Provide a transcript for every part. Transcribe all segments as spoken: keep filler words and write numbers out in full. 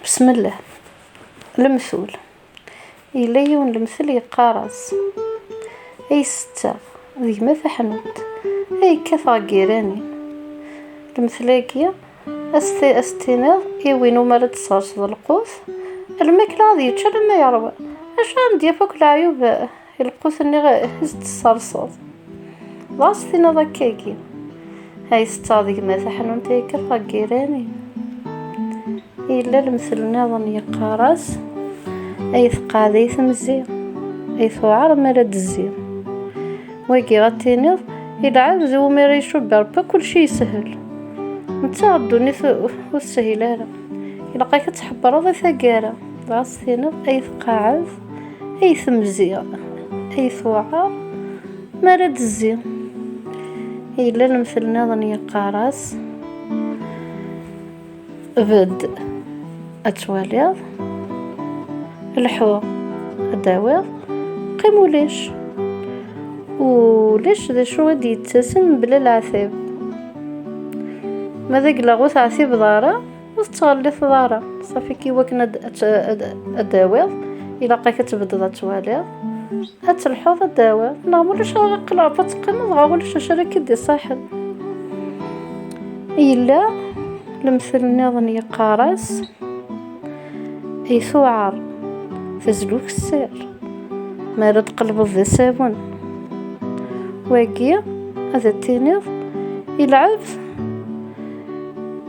Besmellah. Lemtul. Yella yiwen lemtel yeqqar-as: "Ay setta, d gma taḥnut, ay kkateɣ deg yiranin." Lemtel-agi, a s-t-, a s-tiniḍ i win umi ara d-tesserseḍ lqut, lmakla ad yečč alamma yeṛwa. Acu ara m-d-yaf akk leɛyub, eh, i lqut-nni i s-d-tesserseḍ? Dɣa s-tiniḍ akkagi: "Ay setta, d gma taḥnut, ay kkateɣ deg yiranin." Yella lemtel nniḍen yeqqar-as: "Ay tqeɛɛed ay temzi, ay tuɛer mi ara d-tezzi." Wagi ad tiniḍ i lɛebd umi ara icubbi Ṛebbi kulci yeshel. Netta ddunit ur teshil ara. Ilaq-ak ad tḥebbreḍ i taggara. Dɣa s-tiniḍ: "Ay tqeɛɛed ay temzi, ay tuɛer mi ara d-tezzi." Yella lemtel nniḍen yeqqar-as: "Bedd ad twaliḍ, lḥu ad d-tawiḍ, qqim ulac. Ulac d acu i d-yettasen mebla leɛtab. Ma d aglaɣ ur teɛtibeḍ ara, ur tettɣelliṭeḍ ara. Ṣafi, i wakken ad, ad, ad, ad d-tawiḍ, ilaq-ak ad tbeddeḍ ad twaliḍ, ad telḥuḍ ad d-tawiḍ. Neɣ ma ulac ara qqleɣ ad teqqimeḍ, dɣa ulac acu ara k-id-iṣaḥen." Yella lemtel nniḍen yeqqar-as: "Ay tuɛer tezlu ukessar mi ara d-tqelbeḍ d asawen." Wagi ad d-tiniḍ i lɛebd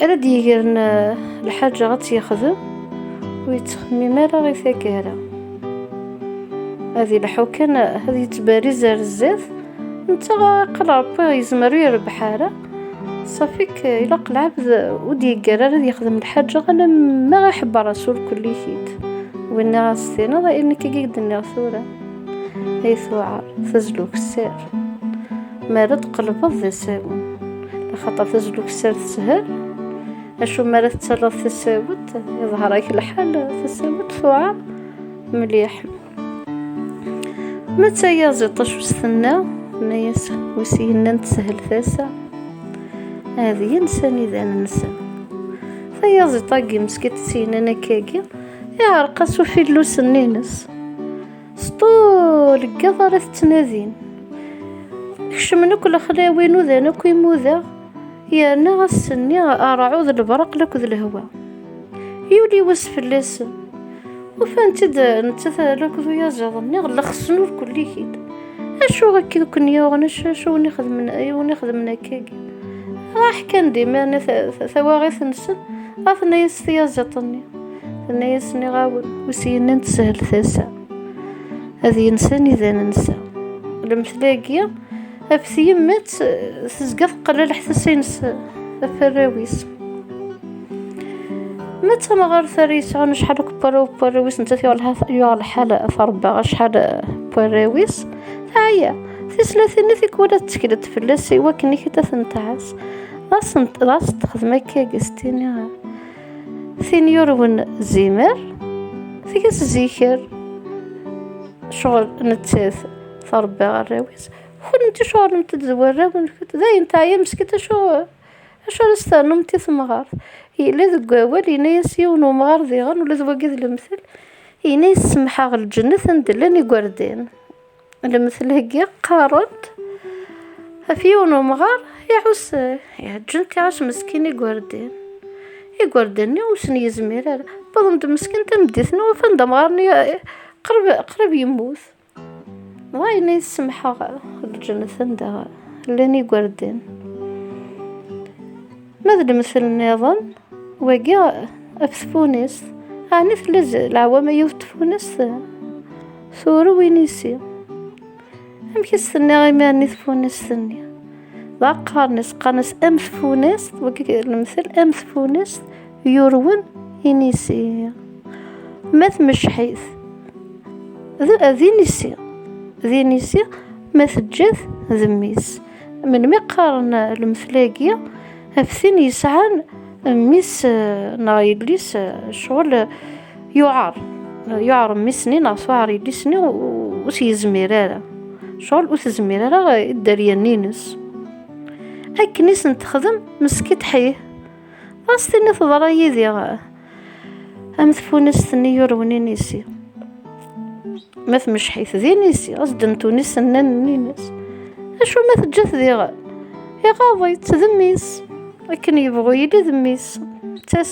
ara d-yegren, eh, lḥaǧa ad tt-yexdem, ur yettxemmim ara i taggara. Ad ilḥu kan, eh, ad yettbariz ar zdat, netta ɣer iqqel Ṛebbi yezmer ur irebbeḥ ara. Ṣafi-k, ilaq lɛebd ur d-yeggar ara ad yexdem lḥaǧa alamma iḥebber-as ur kulli-k-id. Winna ad s-tiniḍ ayen akka i k-d-nniɣ tura. Ay tuɛer tezlu ukessar mi ara d-tqelbeḍ d asawen. Axaṭer tezlu ukessar teshel, acu mi ara tettaleḍ tasawet, iḍher-ak lḥal, tasawet tuɛer mliḥ. Ma d tayaziḍt acu s-tenna, tenna-yas: "Wi s-yennan teshel tasa, ad yens anidan-nsen." Tayaziḍt-agi meskint s-yennan akkagi, iɛreq-as ufillus-nni-ines. S ṭul n yiḍ ara t-ttnadin. Kecmen akk lexlawi, nudan akk imuda, yerna ass-nni ṛṛɛud, lebraq akked lehwa. Yuli wass fell-asen. Ufan-tt-id nettat akked uyaziḍ-nni, llexsen ur kulli-k-id. Acu akka i ken-yuɣen? Acu, acu wen-ixedmen, i wen-ixedmen akkagi? Ṛaḥ kan d iman ta-, ta-, tawaɣit-nsen, ɣa tenna-yas tyaziḍt-nni. Tenna-yas: "Nniɣ-awen, wi s-yennan teshel tasa, ad yensen idan-nsen." Lemtel-agi, af tyemmat, tezga teqlaleḥ tasa-ines ɣef warraw-is. Ma d tamɣart ara yesɛun acḥal akk n warraw, n warraw-is, nettat yuɣ lḥa-, yuɣ lḥal tṛebba acḥal n warraw-is, teɛya. Tislatin-nni tikwal ad ttekklent fell-as i wakken i k-id ad ten-tɛass. Ɣas n-, ɣas texdem akka, s tini, tin yurwen zimer, tga-s ziker. Ccɣel nettat tṛebba arraw-is, kunemti ccɣlemt-d d warraw-nkent. Dayen teɛya meskint, acu, acu ara s-ternumt i temɣart? Yella deg wawal, yenna-yas yiwen umɣar diɣen, ula d wagi d lemtel, yenna-yas: "Semḥeɣ lǧennet anda llan igerdan." Lemtel-agi qqaren-t ɣef yiwen umɣar iɛuss, iɛǧǧen-t iɛuss meskin igerdan. Igerdan-nni ur sen-yezmir ara. Wwḍen-d meskin tameddit-nni, ufan-d amɣar-nni, eh, qrib, qrib yemmut. Dɣa yenna-yas: "Semḥeɣ lǧennet anda llan igerdan." Ma d lemtel nniḍen, wagi ɣef tfunast. Ɛni tella z-, leɛwama yiwet tfunast turew inisi? Amek i s-tenniɣ imi ɛni tfunast-nni? Dɣa qqaren-as, qqaren-as am tfunast, wagi lemtel, am tfunast yurwen inisi. Ma tmecḥit, d, d inisi, d inisi, ma teǧǧa-t d mmi-s. Melmi qqaren lemtel-agi ɣef tin yesɛan mmi-s, eh, neɣ yelli-s, eh, ccɣel, eh, yuɛer, yuɛer mmi-s-nni neɣ tuɛer yelli-s-nni, u-, ur s-yezmir ara. Ccɣel ur tezmir ara i dderya-nni-ines. Akken i sen-texdem meskint ḥih. Ɣas tini teḍra yid-i, eh, am tfunast-nni yurwen inisi. Ma tmecḥit d inisi, ɣas ddent unisen nnan nni-ines. Acu ma teǧǧa-t diɣen? Iɣaḍ-itt d mmi-s. Akken yebɣu yili d mmi-s. D tas-,